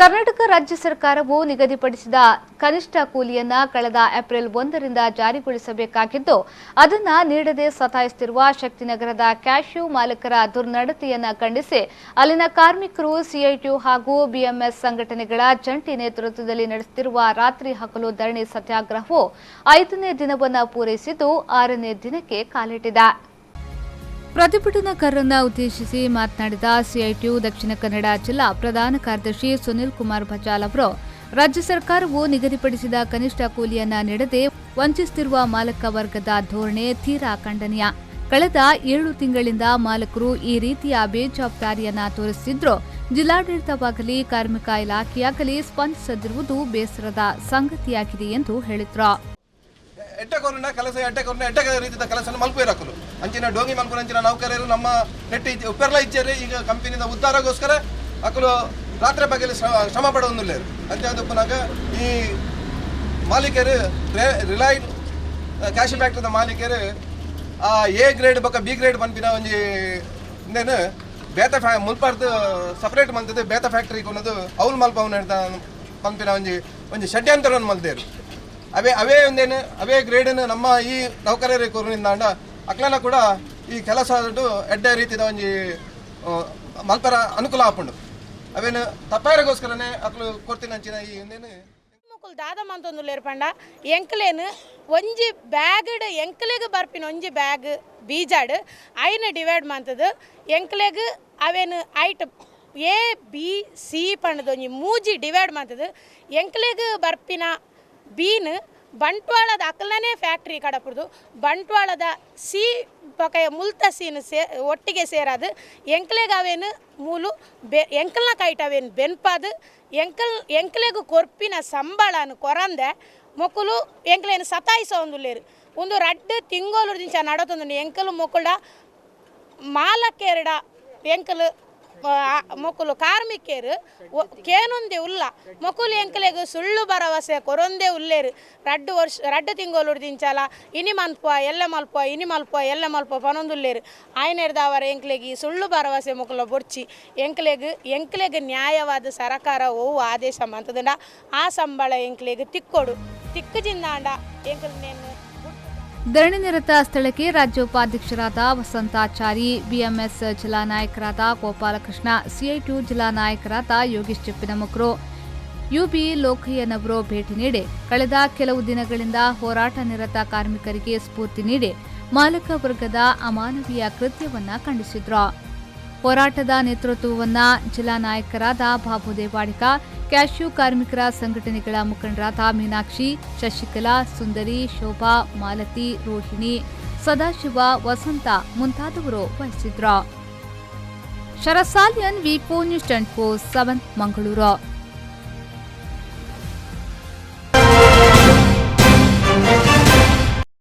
ಕರ್ನಾಟಕ ರಾಜ್ಯ ಸರ್ಕಾರವು ನಿಗದಿಪಡಿಸಿದ ಕನಿಷ್ಠ ಕೂಲಿಯನ್ನ ಕಳೆದ ಏಪ್ರಿಲ್ 1ರಿಂದ ಜಾರಿಗೊಳಿಸಬೇಕಾಗಿದ್ದು, ಅದನ್ನ ನೀಡದೆ ಸತಾಯಿಸುತ್ತಿರುವ ಶಕ್ತಿನಗರದ ಕ್ಯಾಶ್ಯೂ ಮಾಲೀಕರ ದುರ್ನಡತೆಯನ್ನ ಖಂಡಿಸಿ ಅಲ್ಲಿನ ಕಾರ್ಮಿಕರು ಸಿಐಟಿಯು ಹಾಗೂ ಬಿಎಂಎಸ್ ಸಂಘಟನೆಗಳ ಜಂಟಿ ನೇತೃತ್ವದಲ್ಲಿ ನಡೆಸುತ್ತಿರುವ ರಾತ್ರಿ ಹಗಲು ಧರಣಿ ಸತ್ಯಾಗ್ರಹವು 5ನೇ ದಿನವನ್ನ ಪೂರೈಸಿದ್ದು 6ನೇ ದಿನಕ್ಕೆ ಕಾಲಿಟ್ಟಿದೆ. ಪ್ರತಿಭಟನಾಕಾರರನ್ನ ಉದ್ದೇಶಿಸಿ ಮಾತನಾಡಿದ ಸಿಐಟಿಯು ದಕ್ಷಿಣ ಕನ್ನಡ ಜಿಲ್ಲಾ ಪ್ರಧಾನ ಕಾರ್ಯದರ್ಶಿ ಸುನಿಲ್ ಕುಮಾರ್ ಬಜಾಲ್ ಅವರು, ರಾಜ್ಯ ಸರ್ಕಾರವು ನಿಗದಿಪಡಿಸಿದ ಕನಿಷ್ಠ ಕೂಲಿಯನ್ನ ನೀಡದೆ ವಂಚಿಸುತ್ತಿರುವ ಮಾಲಕ ವರ್ಗದ ಧೋರಣೆ ತೀರಾ ಖಂಡನೀಯ. ಕಳೆದ 7 ತಿಂಗಳಿಂದ ಮಾಲಕರು ಈ ರೀತಿಯ ಬೇಜವಾಬ್ದಾರಿಯನ್ನ ತೋರಿಸುತ್ತಿದ್ರು ಜಿಲ್ಲಾಡಳಿತವಾಗಲಿ ಕಾರ್ಮಿಕ ಇಲಾಖೆಯಾಗಲಿ ಸ್ಪಂದಿಸದಿರುವುದು ಬೇಸರದ ಸಂಗತಿಯಾಗಿದೆ ಎಂದು ಹೇಳಿದ್ರು. ಎಡ್ಡೆ ಕೆಲಸ ಎಡ್ಡೆ ಎಡ್ಡೆ ರೀತಿಯ ಕೆಲಸ ಮಲ್ಪೇರಕಲು ಅಂಚಿನ ಡೋಂಗಿ ಮಲ್ಪುನ ಅಂಚಿನ ನೌಕರರು ನಮ್ಮ ನೆಟ್ಟಿ ಉಪ್ಪೆರ್ಲ ಇಚ್ಚಾರೆ. ಈಗ ಕಂಪನಿಯಿಂದ ಉದ್ಧಾರಗೋಸ್ಕರ ಅಕಲು ರಾತ್ರಿ ಬಗೆಯಲ್ಲಿ ಶ್ರಮ ಪಡೋದಿಲ್ಲ. ಅಂಚಾದಪ್ಪನಾಗ ಈ ಮಾಲೀಕರು ರಿಲೈನ್ ಕ್ಯಾಶ್ ಫ್ಯಾಕ್ಟ್ರಿದ ಮಾಲೀಕರು ಆ ಎ ಗ್ರೇಡ್ ಬೊಕ್ಕ ಬಿ ಗ್ರೇಡ್ ಪನ್ಪಿನ ಒಂಜಿ ಇಂದೇನು ಬೇತ ಫ್ಯಾ ಮುಲ್ಪಾರ್ದು ಸಪ್ರೇಟ್ ಮಂತದ್ದು ಬೇತ ಫ್ಯಾಕ್ಟ್ರಿ ಕೊನ್ನದು ಅವ್ಲು ಮಲ್ಪವನ ಪನ್ಪಿನ ಒಂಜಿ ಒಂಜಿ ಷಡ್ಯಂತರವನ್ನು ಮಲ್ದೇರು. ಅವೇ ಅವೇ ಒಂದೇನು ಅವೇ ಗ್ರೇಡನ್ನು ನಮ್ಮ ಈ ನೌಕರರಿಗೆ ಕೊರನಿಂದಾಂಡ ಅಕ್ಲನ ಕೂಡ ಈ ಕೆಲಸ ಎಡ್ಡೆ ರೀತಿಯ ಒಂಜಿ ಮಲ್ಪರ ಅನುಕೂಲ ಆಪುಂಡು. ಅವೇನು ತಪ್ಪಾಯರಿಗೋಸ್ಕರನೇ ಅಕ್ಲು ಕೊಡ್ತೀನಿ ಅಂಚಿನ ಈ ಒಂದೇನು ಮುಕುಲ್ ದಾದ ಮಂತೊಂದುಲ್ಲೇರು ಪಂಡ ಎಂಕ್ಲೇನು ಒಂಜಿ ಬ್ಯಾಗ್ಡ್ ಎಂಕ್ಲೆಗ್ ಬರ್ಪಿನ ಒಂಜಿ ಬ್ಯಾಗ್ ಬೀಜಾಡ್ ಐನ ಡಿವೈಡ್ ಮಂತದು ಎಂಕ್ಲೆಗ್ ಅವೇನು ಐಟ್ ಎ ಬಿ ಸಿ ಪಂಡದ ಒಂಜಿ ಮೂಜಿ ಡಿವೈಡ್ ಮಂತದು ಎಂಕ್ಲೆಗ್ ಬರ್ಪಿನ ಬೀನ್ ಬಂಟ್ವಾಳದ ಅಕಲನೇ ಫ್ಯಾಕ್ಟ್ರಿ ಕಡಪುರ್ದು ಬಂಟ್ವಾಳದ ಸಿ ಬೊಕ ಮುಲ್ತ ಸೀನ್ ಸೇ ಒಟ್ಟಿಗೆ ಸೇರಾದು ಎಂಕ್ಲೆಗ್ ಅವೇನು ಮೂಲು ಬೆ ಎಂಕಲ್ನ ಕೈಟ್ ಅವೇನು ಬೆನ್ಪಾದು ಎಂಕ್ಲೆಗ್ ಕೊರ್ಪಿನ ಸಂಬಳನು ಕೊರಂದೆ ಮೊಕ್ಕಲು ಎಂಕ್ಲೇನು ಸತಾಯಿಸೋಂದುಲ್ಲೇರು. ಒಂದು ರಡ್ಡು ತಿಂಗೋಲು ದಿಂಚ ನಡತೊಂದು ಎಂಕಲು ಮೊಕ್ಕುಳ ಮಾಲಕೇರಡ ಎಂಕಲು ಮೊಕ್ಕಲು ಕಾರ್ಮಿಕರು ಕೇನೊಂದೇ ಉಲ್ಲ ಮೊಕ್ಕಲು ಎಂಕಲೆಗ್ ಸುಳ್ಳು ಭರವಸೆ ಕೊರೊಂದೇ ಉಲ್ಲೇರು. ರಡ್ಡು ವರ್ಷ ರಡ್ಡು ತಿಂಗೋಲು ದಿಂಚಾಲ ಇನಿ ಮನ್ಪುವ ಎಲ್ಲ ಮಲ್ಪುವ ಇನಿ ಮಲ್ಪುವ ಎಲ್ಲ ಮಲ್ಪುವ ಪನೊಂದುಲ್ಲೇರು. ಆಯ್ನೆರ್ದವರ ಎಂಕ್ಲೆಗ್ ಈ ಸುಳ್ಳು ಭರವಸೆ ಮೊಕ್ಕಲ ಬೊಡ್ಚಿ ಎಂಕ್ಲೆಗ್ ಎಂಕ್ಲೆಗ್ ನ್ಯಾಯವಾದ ಸರಕಾರ ಓವು ಆದೇಶ ಮಂತದಂಡ ಆ ಸಂಬಳ ಎಂಕ್ಲೆಗ್ ತಿಕ್ಕೊಡು ತಿಕ್ಕು ಜಿಂದಾಂಡ ಎಂಕಲ್ ನೇನು. ಧರಣಿ ನಿರತ ಸ್ಥಳಕ್ಕೆ ರಾಜ್ಯ ಉಪಾಧ್ಯಕ್ಷರಾದ ವಸಂತಾಚಾರಿ, ಬಿಎಂಎಸ್ ಜಿಲ್ಲಾ ನಾಯಕರಾದ ಗೋಪಾಲಕೃಷ್ಣ, ಸಿಐಟಿಯು ಜಿಲ್ಲಾ ನಾಯಕರಾದ ಯೋಗೀಶ್ ಚಿಪ್ಪಿನಮುಕ್ರು, ಯುಬಿ ಲೋಕಯ್ಯನವರು ಭೇಟಿ ನೀಡಿ ಕಳೆದ ಕೆಲವು ದಿನಗಳಿಂದ ಹೋರಾಟ ನಿರತ ಕಾರ್ಮಿಕರಿಗೆ ಸ್ಫೂರ್ತಿ ನೀಡಿ ಮಾಲಕ ವರ್ಗದ ಅಮಾನವೀಯ ಕೃತ್ಯವನ್ನು ಖಂಡಿಸಿದ್ರು. ಹೋರಾಟದ ನೇತೃತ್ವವನ್ನು ಜಿಲ್ಲಾ ನಾಯಕರಾದ ಬಾಬು ದೇವಾಡಿಗ, ಕ್ಯಾಶ್ಯೂ ಕಾರ್ಮಿಕರ ಸಂಘಟನೆಗಳ ಮುಖಂಡರಾದ ಮೀನಾಕ್ಷಿ, ಶಶಿಕಲಾ, ಸುಂದರಿ, ಶೋಭಾ, ಮಾಲತಿ, ರೋಹಿಣಿ, ಸದಾಶಿವ, ವಸಂತ ಮುಂತಾದವರು ವಹಿಸಿದ್ರು. ಶರಸಾಲಿಯನ್, ವಿ4 ನ್ಯೂಸ್ 24/7, ಮಂಗಳೂರು.